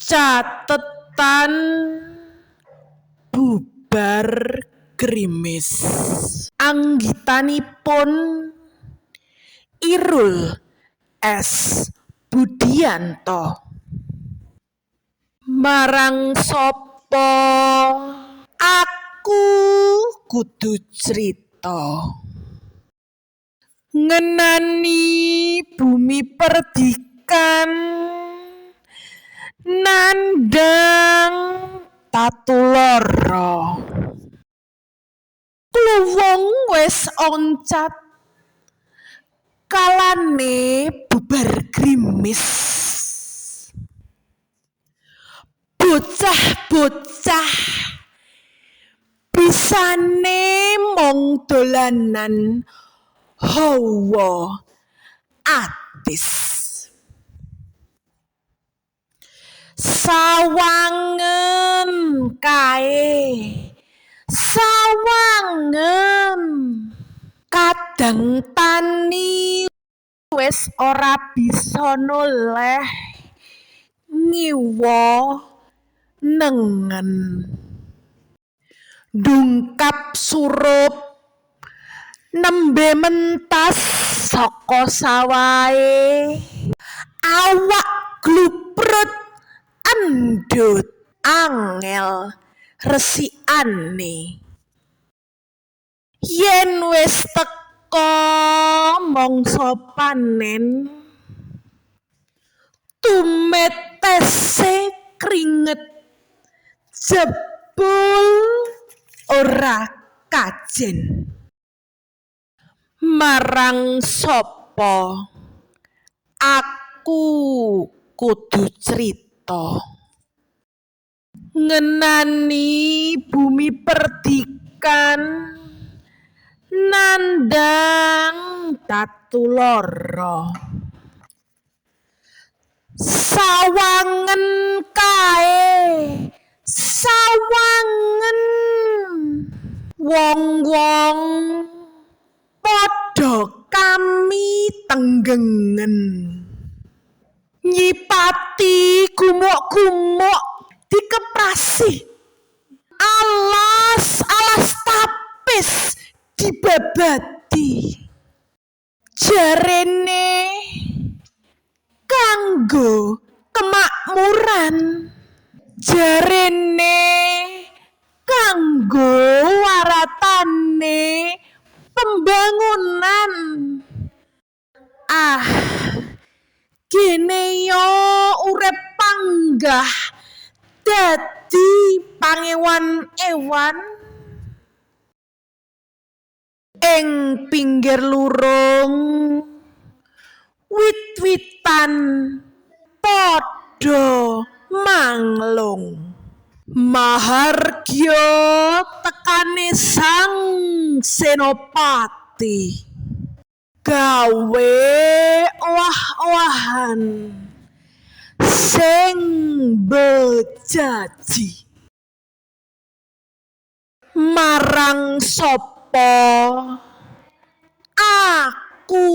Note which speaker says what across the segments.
Speaker 1: Catetan bubar grimis. Anggitanipun Irul S. Budianto. Marang sapa aku kudu crita ngenani bumi perdikan nandhang tatu lara. Kluwung wis oncat kalane bubar grimis. Bocah-bocah bisane mung dolanan hawa atis. Sawangen kae, sawangen kadang tani wis ora bisa noleh ngiwa nengen. Dungkap surup nembe mentas saka sawahe, awak gluprut endhut angel resikane. Yen wis teka mangsa panen, tumetese kringet jebul ora kajen. Marang sapa aku kudu crita ngenani bumi perdikan nandhang tatu lara. Sawangen kae, sawangen wong-wong padha kami tenggengen. Nyipati gumuk-gumuk dikeprasi, alas-alas tapis dibabati. Jarene kanggo kemakmuran, jarene kanggo waratane pembangunan. Ah, kene yo urip panggah dadi pangewan-ewan. Ing pinggir lurung wit-witan padha manglung. Mahargya tekane sang senopati gawe owah-owahan sing bejaji. Marang sapa aku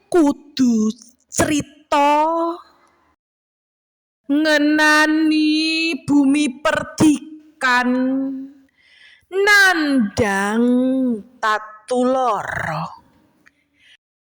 Speaker 1: kudu crita ngenani bumi perdikan nandhang tatu lara.